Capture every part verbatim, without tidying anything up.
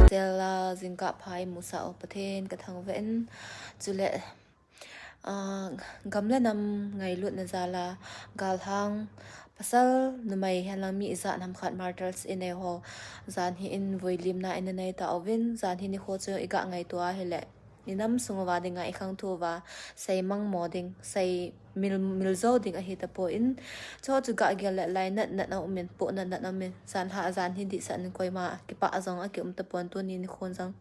Stella, jingkah pha i musah u Pathen ka thangvah in. Chule, ah, gam le nam ngailutna jal a, galhang, pasal numei henlang mi ijat ham khat martyrs i nei ho, jan hi in vuilimna i nei tauvin, jan hi nikho chu i ga ngaito ahile, i nam sung uva dinga i khangthu uva, sei mangmo ding, sei mil, mil jo ding ahi tapon, chuho chu ga gel le lainat nat a um in, pohnat nat a um in, jan lha jan hi dihsah in koima kipah jong aki um tapon, tuni nikhon jong.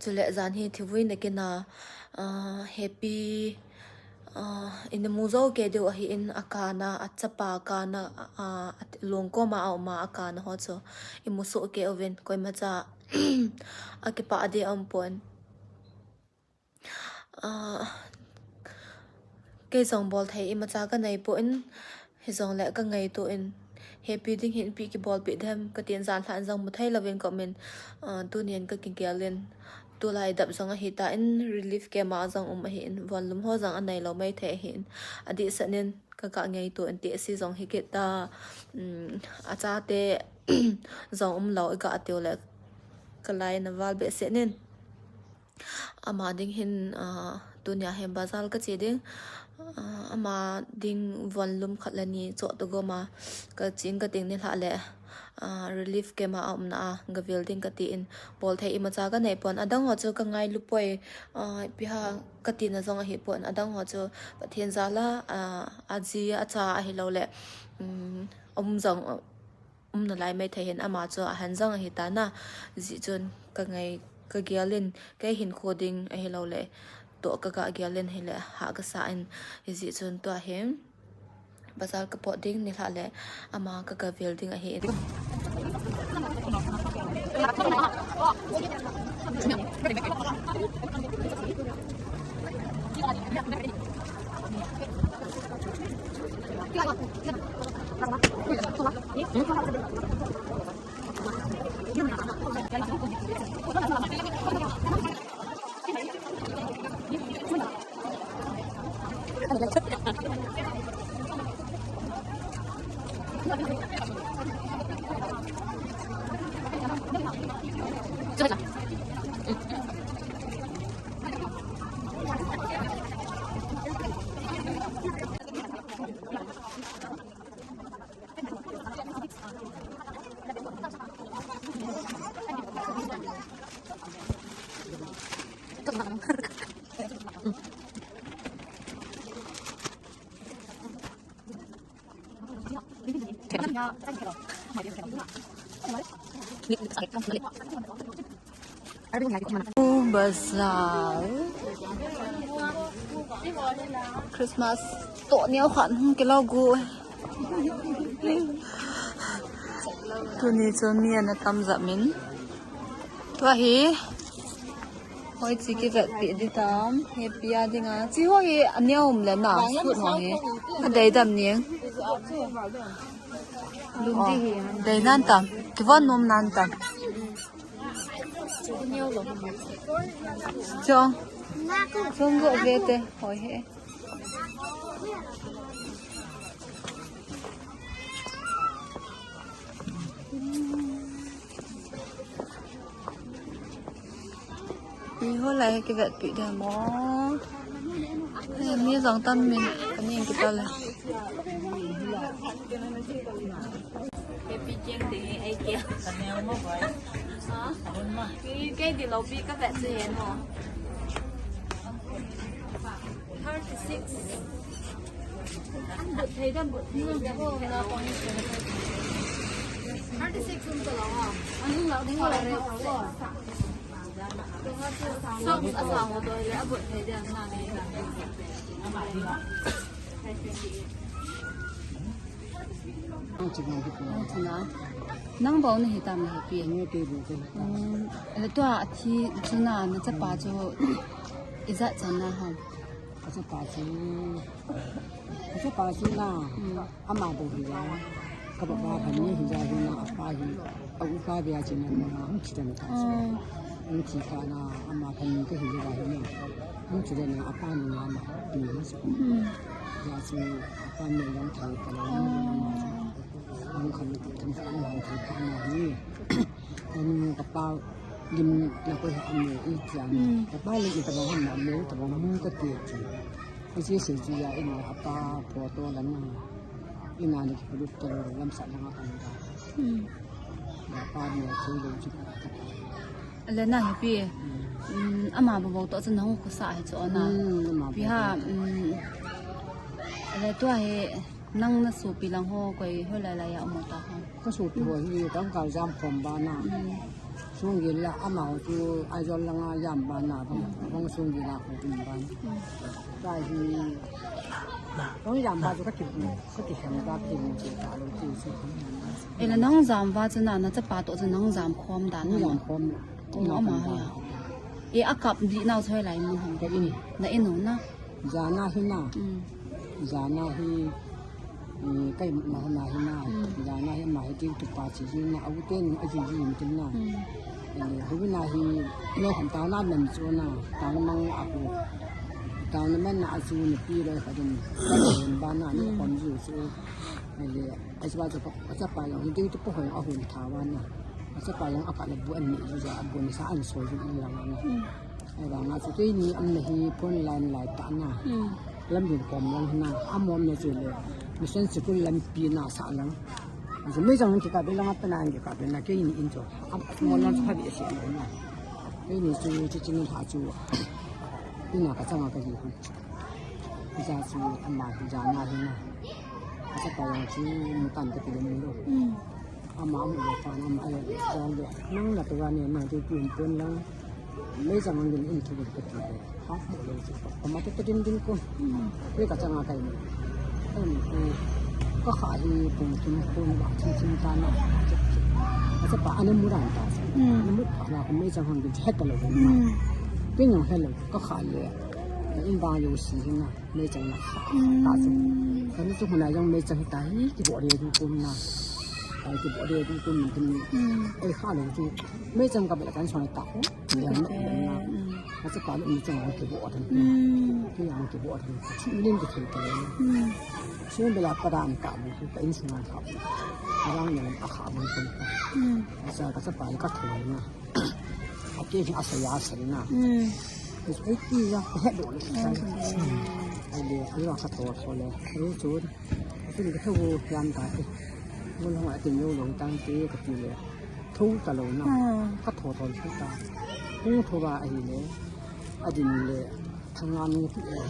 Chule jan hi thivui na kina, ah, Happy, ah, i na mu jo kei diu ahi in, a kana, a chapa kana, ah, a lungkoma a uma a kana ho chu i mu soh kei uvin, koimacha a kipah ding a um pon. Ah, kei jong bol thei imacha ka nei pon, hijongle ka ngaito in, Happy ding hin ipi kibolpi dem, ka tin jan lha in jong mu thei louvin ka um in, ah, tuni in ka kigel in, tulai dap jong ahi tan, relief camp a jong um ahi in, von lum ho jong a nei lou maithei ahi in, adihsah in ka ga ngaito in, teh si jong hi kit ta, um, a chate jong um lou i ga tiu le, ka lai na val behseh in. Ama ding hin, ah, tunia hin bazar ka che ding. Ah, ama ding von lum khat le ni choh to gom a, ka ching ka ting ni lha le, ah, relief camp a umna a ga vil ding ka tin, bol thei imacha ka nei pon. Adang ho chu ka ngailu poi, ah, ipi ham ka tina jong ahi pon. Adang ho chu Pathen jal a, ah, a ji a cha ahi lou le, um, um jong, um nalai maithei hin, ama chu a han jong ahi tan, ajeh chun ka ngai, ka gel in, kei hin kho ding ahi lou le, toh ka ga gel in hile, ha ka sa in, hijeh chun tua hin bazar ka pot ding ni lha le, ama ka ga vil ding ahi in. Bazaar. Christmas toh neo khat hung kilo gu. Tuni chu mi ana tam jep in. Tua hi. Hoi chi kivetpi di tam. Happy a dinga. Chi ho hi aneo um le na. Sut ho hi. Adei dam ning. Dei nan tam. Kivon nom nan tam. Chong. Chong go ve te. Hoi he. Iho lai kivetpi dem o. Eh, mi jong tam min, ka ning kita le. Happy jeng ding ai kia. Ha? Kei di lo pi ka vet se hen mo. Thirty-six. Thirty-six um ka lo ha. An hung lo ding ho le. Socks a sang ho to le, a bot thei ding na ni na. Nang bou na hi tam na hi pi. Nge te bu te. Um, le tua a thi chu na, na chapa chu ijat chan na ham. Kachapa chu, kachapa chu na, ama bou hi la, kaba ba khan ni hi ja hi na, apa hi, a upa bia chi na na, hung chi dan ka chu. Hung chi ka na, ama khan ni ka hi ja hi na, hung chi dan na, apa ni na ma, ni na chu. Ja chu, apa ni yang thai ka na, hung khan ni ka thai ka na hi. Ani kapa lim na ko ha ame i tiang. Kapa lim i tabang ha ame i tabang mu ka ti ti. I si si ti ya in ha pa photo la na. Ina ni ki pulu ta lam sa na ka da. Ya pa ni ya ti lo ti ka. Le na hi pi. Ama bou bou to chu nang ko sa hi chu na. Pi ha. Le tua hi. Nang na sopi lang ho, koi hoilai lai a um ta ho? Ka sopi ho hi, tangkal jam khom bana. Sunggil la ama ho chu Aizawl langa jam bana, bang, bang sunggil la ho um bana. Ka hi, bang jam ba chu ka ki, ka ki hem ba ki mu che ta lo chu chu. E la nang jam ba chu na, na chapa to chu nang jam khom da na. Nang jam khom. Ama ha. E a kap di nau choi lai mu hang. Ka in. Na in ho na. Jana hi na. Jana hi, eh, kai na na hi na. Jana hi ma hi diu tu pa chi hi na, au te ni a ji ji ni na. Eh, hu na hi, no ham ta na men chu na, ta na mang a ku. Ta na men na a chu ni pi lo ka din. Ka ni ba na ni kon ji chu. Ni le, a chu ba chu pa, a chu pa lo, diu tu pa ho a hu ta wa na. A chu pa lo a ka le bu an ni ju ja, bu ni sa an so ju ni la na. Ai ba nga chu keini amna hi phone line lai ta na. Lam din kom lang na. Amom na chu le. Mission school lampi na sa lang. Chu mei jang ki ka be lang pa na ki ka be na keini in chu. Am mo lang chu ha bi se na. Keini chu chu chu ni ha chu. Ina ka changa ka hi. Chu chu ama hi ja na hi na. Ka sa pa yang chu mu tan ka ti le mu lo. Ama mu lo pa na ma ai le jong le. Nang na tu ga ne nang tu pun pun lang. Mei jang ang din in thu ka ti le. Ha mu lo chu. Ka ma ta ta din din ko. Pe ka changa kai ni. Ka kha hi pun kin pun ba chin chin ta na. Ka sa pa ana mu ran ta. Ana mu pa na ko mei jang ang din he ka lo. Pe nyong he lo ka kha le. In ba yo si na. Mei chang na kha ta chu. Kan chu huna jong mei chang ta hi ki bo re du kum na. Kan ki bo re du kum min tin. Oi kha lo chu. Mei chang ka bela kan song ta ko. Ni ang na na. Ka cha pa lo mei chang ki bo tan. Ki ang ki bo tan. Chu min ki thei ta. Chu bela pa dan ka bu ka in sung an kha. Arang ni a kha bu ko. Sa ka cha pa ka thei na. Ake hi asa ya asa na. Ai ti ya he do le. Ai le, ai wa ka tho tho le. Ai chu. Ai chu ka tho yan ta ti. Mo lo ai ti yo lo tan ti ka ti le. Tho ta lo na. Ka tho tho ta. Tho tho ba ai le. A din le. Thang an ti le.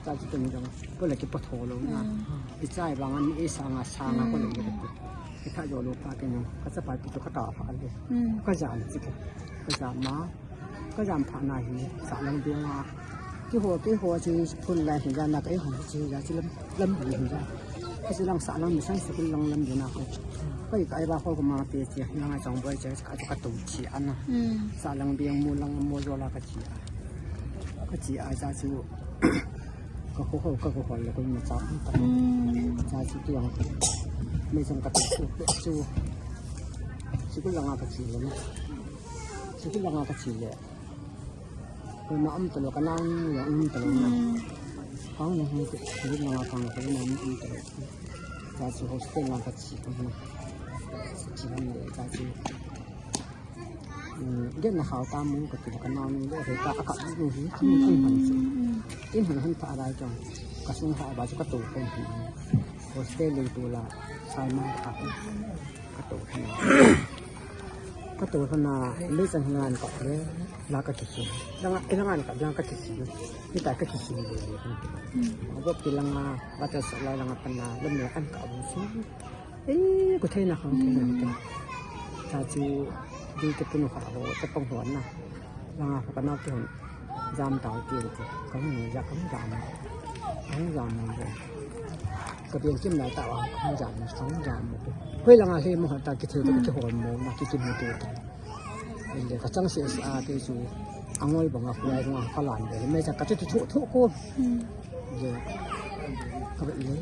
Cha chu teng jong, ko le ki pa tho lo na. I chai bang an, i sang a, sang a ko le ki pa. I tha jo lo pa ke no, ka cha pa pi chu ka ta pha le. Ka jam chi ke. Ka jam ma, ka jam pha na hi, sa lang de ma. Ki ho, ki ho chi phun la hi ja na ka i ho chi ja chi lam, lam bi hi ja. Ka chi lang sa lang mi sang sa kun lang lam de na ko. Ka i ka i ba ho ko ma pe chi, lang a chong boi chi, ka chu ka tu chi an na. Sa lang bi mu lang mo jo la ka chi a. Ka chi a ja chu. Ka ko ko, ka ko ko le ko ni cha. Cha si ti yang. Mei chang ka tu tu. Si ku langa ka chi le na. Si ku langa ka chi le. Ko na um ta lo ka nang ya um ta lo na. Kang ne hung ku. Si ku langa kang ko na um ta lo. Cha si hostel langa ka chi ko na. Si chi le cha si. Gen na hau ta mu ka ti ka nau ni le he ta a ka nu hi. Kan han chu. In han han ta rai jong. Ka sung ha ba chu ka to ko hi. Hostel le tu la. Sai ma ka. Ka to hi. Ka to na le chan han ka le. La ka ki si. La nga la nga ka la ka ki si. Ni ta ka ki si le. Ba ki la nga ba ta sa la la nga pa na le me an ka bu si. Ei, ko thei na khang thei na ta. Ta chu, di te punu kha ho, ta pang ho na. Langa kha ka na te hon. Jam ta ti ti. Ka hung ja ka hung jam. Ka hung jam mo. Ka bien kim na ta wa, ka hung jam, ka hung jam mo. Hoi langa he mo ta ki thei ta ki hon mo, na ki kim mo te ta. Ei le ka chang se sa te chu. Angol banga khulai banga kalan de. Meichang kachu thu thu ko. Hmm. Je. Ka ba le.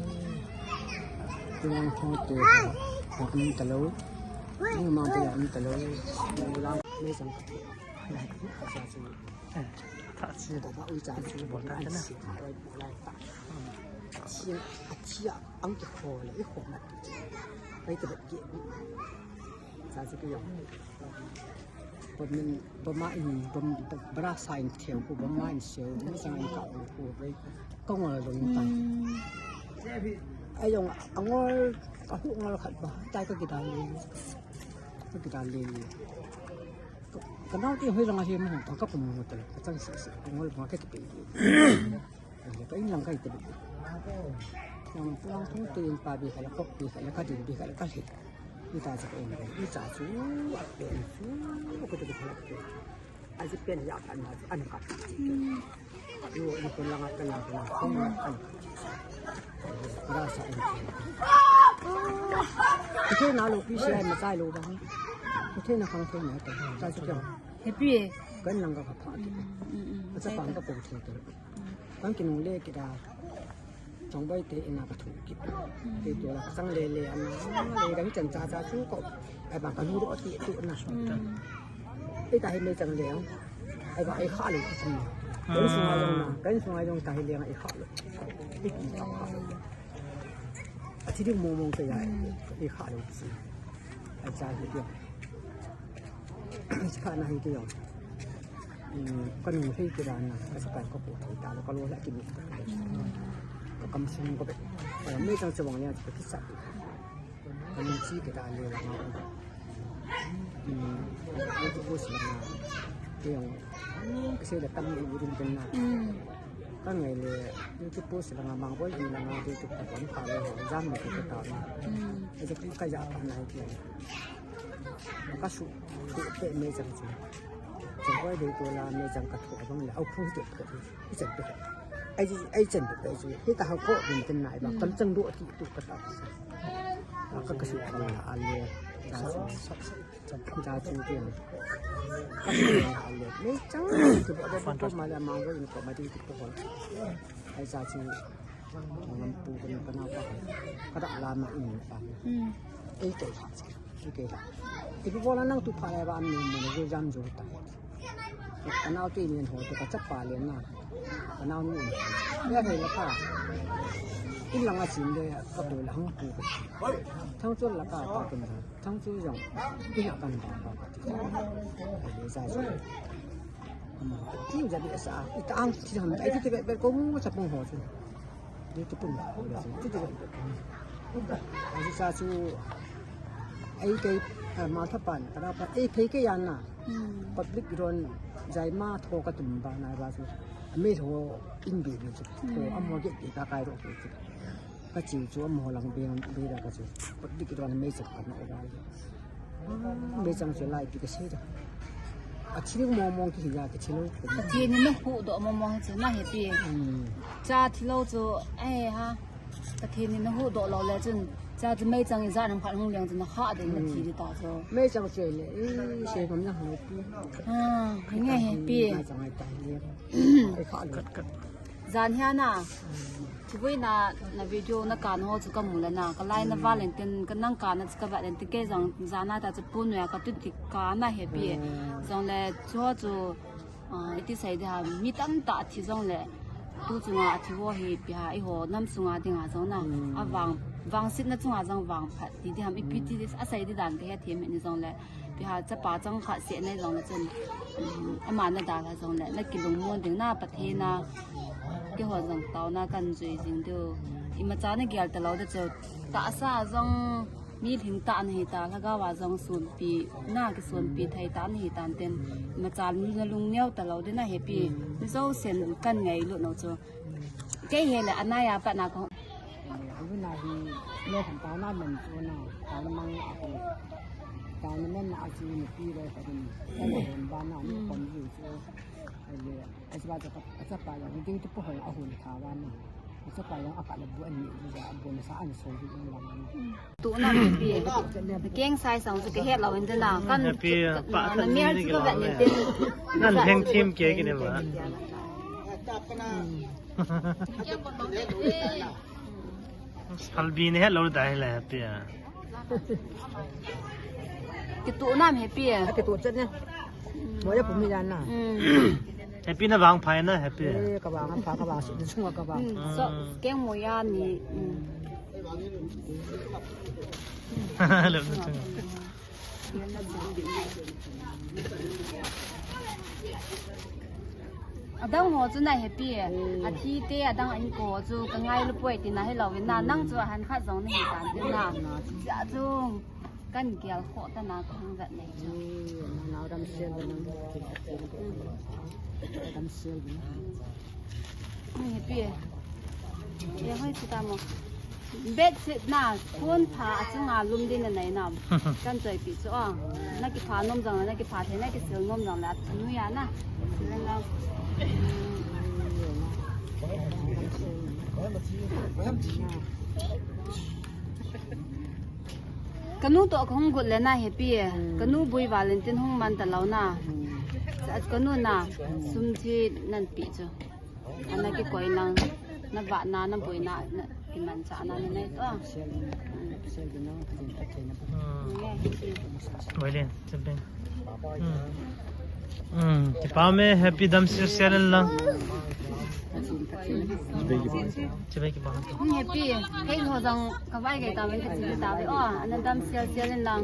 Tulang thu te. Ka um talo. Ni ma te um talo. Lang meichang. Tha chi. Tha chi. Ka ba u cha chi. Bol ta na. Chia, chia ang ki kho le, i kho ma. Bai te ba ki. Sa si ki yo. Bom min, bom ma in, bom, bom bra sa in theo ko, bom ma in seo, ni sa in ka ko, ko bai. Ko ngol lo ni ta. Ai yong angol, ka hu ngol khat ba, tai ka ki da le. Ka ki da le. Ka nau ti hoi lang a hi mo, ka ka pum mo ta, ka chang si si, angol ba ka ki pe. Ka in lang kai te. Yang pulang tu tu in pa bi kala kok bi kala ka din bi kala ka he. Ni ta sa ko ni ta chu a pe chu ko te kala ke. A ji pen ya kan na an ka. Yo ni ko lang a kan na ko an ka. Ra sa an. Ke na lo pi se ma sai lo ba. Ke na khang ke na ta. Ta chu ke. Happy. Kan lang ka pha. A cha pa ka ko te. Kan kinung le kita. Chong bai te ina ka thu ki. Te tu la ka sang le le ana le ka hi chan cha cha chu ko. Ai ba ka lu ro ti tu na. Ei ta hi meichang le. Ai ba ai kha le ki. Kan sung ai jong na. Kan sung ai jong ta hi le ai kha le. Ei ki ta kha. A thi ding mo mo te ya. Ai kha le ki. Ai cha hi ki. Sikha na hi kei jong. Ka nung hei kei dan na, ka sipai ka pu thei ta lo, ka lo la ki mi. Ka kam sung ka be. Ka meichang che wang le ka kisa. Ka nung chi kei dan le la ma. Ka pu si la ma. Kei jong. Ka se la tam ni u din din na. Ka ngai le, ka pu si la ma, mang boi la ma, ka pu ka kon ka le, jam ni ka ta na. Ka ja ka ja pa na kei. Ka su, su te meichang chu. Chang koi dei tu la meichang ka thu abang le, au phu te phu. I chan pe. Ai, ai chan pe chu. Hi ta ha ko min ten nai ba. Kam chang do ti tu ka ta. Ka ka su ka la a le. Cha chu. Cha chu ke. Ka su a le. Meichang tu ba ba ko ma la ma ko in ko ma ti tu ko. Ai cha chu. Ngam pu ko ka na pa. Ka da la ma in pa. Ei ke ha. Kei la. Ipi bola nang tu pha le ba mi mo le jam jo ta. Ka nau te ni ho te ka chapa le na. Ka nau nu. Ya he la ka. In lang a sin le ka pu la hang pu. Thang chu la ka pa ken da. Thang chu jong. Ina kan ba ba. Le sa sa. Ama. Ti ja bi sa. Ita ang ti ham. Ai ti be be ko mu sa pung ho chu. Ni tu pun. Ti ti. Ai sa chu ai kei, ah, ma tha pan, ka pa, ai phei kei yan na. Public ron jai ma tho ka tum ba na ba chu. Me tho in bi bi chu. Tho a mo ge bi ka kai ro chu. Ka chi chu a mo lang bi bi da ka chu. Public ron me chu ka na ba. Meichang chu lai ti ka sei da. A thil mong mong ki hi ya ki thil. Ka thil ni na hu do mong mong chu na he pi. Cha thilo chu ai ha. Ka thil ni na hu do lo le chun. Cha chu meichang i za nam khat hung leng chu na ha de na thi di ta chu. Meichang chu le. I se ngam na ha lo pi. Ha, nge he pi. Meichang ai ta le. Ai kha lo. Jan hia na, thivui na, na video na kan ho chu ka mu le na, ka lai na Valentine, ka nang kan na chu ka Valentine kei jong, jan na ta chu pu noia ka tu ti ka na he pi. Jong le chu ho chu, ah, iti sei di ha, mi tam ta thi jong le, tu chunga a thi ho hi pi ha, i ho nam sunga dinga jong na, a vang, vangset na chunga jong vang phat ti di ham, ipi ti di, a sei di dan ka he thim ni jong le, Pi ha chapa chang khat seh nei jong le chun, um, ama na dal ha jong le, na kilungmon ding na Pathen a, keiho jong taona kan jui jing diu. Imacha na gel ta lou de chu, tahsa jong mi lhing tah na hi ta, lhagao a jong sonpi, na kisonpi thei tah na hi tan ten, imacha na lungneo ta lou de na he pi, mi jousen kan ngailut nau chu. Kei hi le, anai a pat na ko. Ahi na hi, le kan taona man chu na, taona mang a ko. Taona man na a chu ni pi le ka din. Ka na hen ba na, ni kon ju chu. Ai le, ai ba ta, a cha pa ya, ni ding tu po hoi a hun tha ba na. Sa pa yang apa le bu an ni ja bu na sa an so ju lang. Tu na Happy. Keng sai sang chu ka het lo in na. Kan Happy, pa na ta mi ni chu ka vet ni tin. Nan leng thim ke kine ba. Phalbi ni het lo dai le Happy a. Kitu nam Happy a. Kitu chet ne. Mo ya pumi dan na. Happy na vang phai na Happy. Eh, ka vang pha ka vang su ni sunga ka vang. So, keng mo ya ni. Lem na chung. Adang ho chu na Happy. Athi te adang an ko chu ka ngailu poi ti na he lo na nang chu han khat jong ni tan ti na. Ja chu kan gel kho ta na ka hung vet nei chu. Na dam sel na. Dam sel na. Happy. Ye hoi chu ta mo. Bed sheet na, phone pha a chunga lum din na nai nam. Kan choi pi chu a. Na ki pha nom jang na ki pha the na ki sil nom jang la nu ya na. Sil na. Ka nu to ka hung gut le na Happy. Ka nu bui Valentine hung man ta lo na. Sa ka nu na sum thi nan pi chu. Ana ki koi lang, na va na, na boi na, na ki man cha na, na nai to. Boilin, simping. Kipa me Happy dam sel sel lang. Chibai kipa. Happy, hei ho jang ka vai gai ta ve, ka chi ta ve. Oh, ana dam sel sel lang.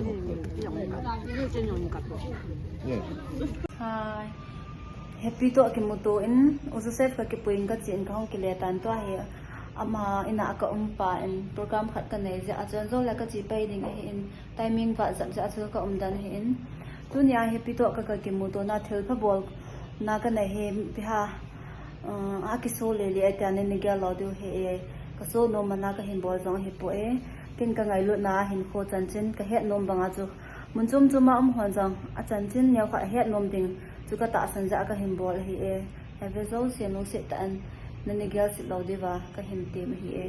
Hi. Happy to kimuto in, U Joseph ka kipuin ka chin ka hung kile tan to hi. Ama ina ka um pa in program khat ka nei je a chon zo la ka chi pai ding ahi in timing va zap je a chu ka um dan ahi in. Tunia Happy to ka ka kimuto na thil pha bol na ka nei hi pi ha. Uh, a kiso le le a tia ne ni gel lo diu he e. Ka so no mana ka hin bol jong hi po e. Kin ka ngailut na hin kho chanchin ka het nom banga chu. Mun chum chuma um hon jong a chanchin neo kha het nom ding. Chu ka tahsan ja ka hin bol hi e. Ave zo se no se ta an na ni gel sit lo diva ka hin tem hi e.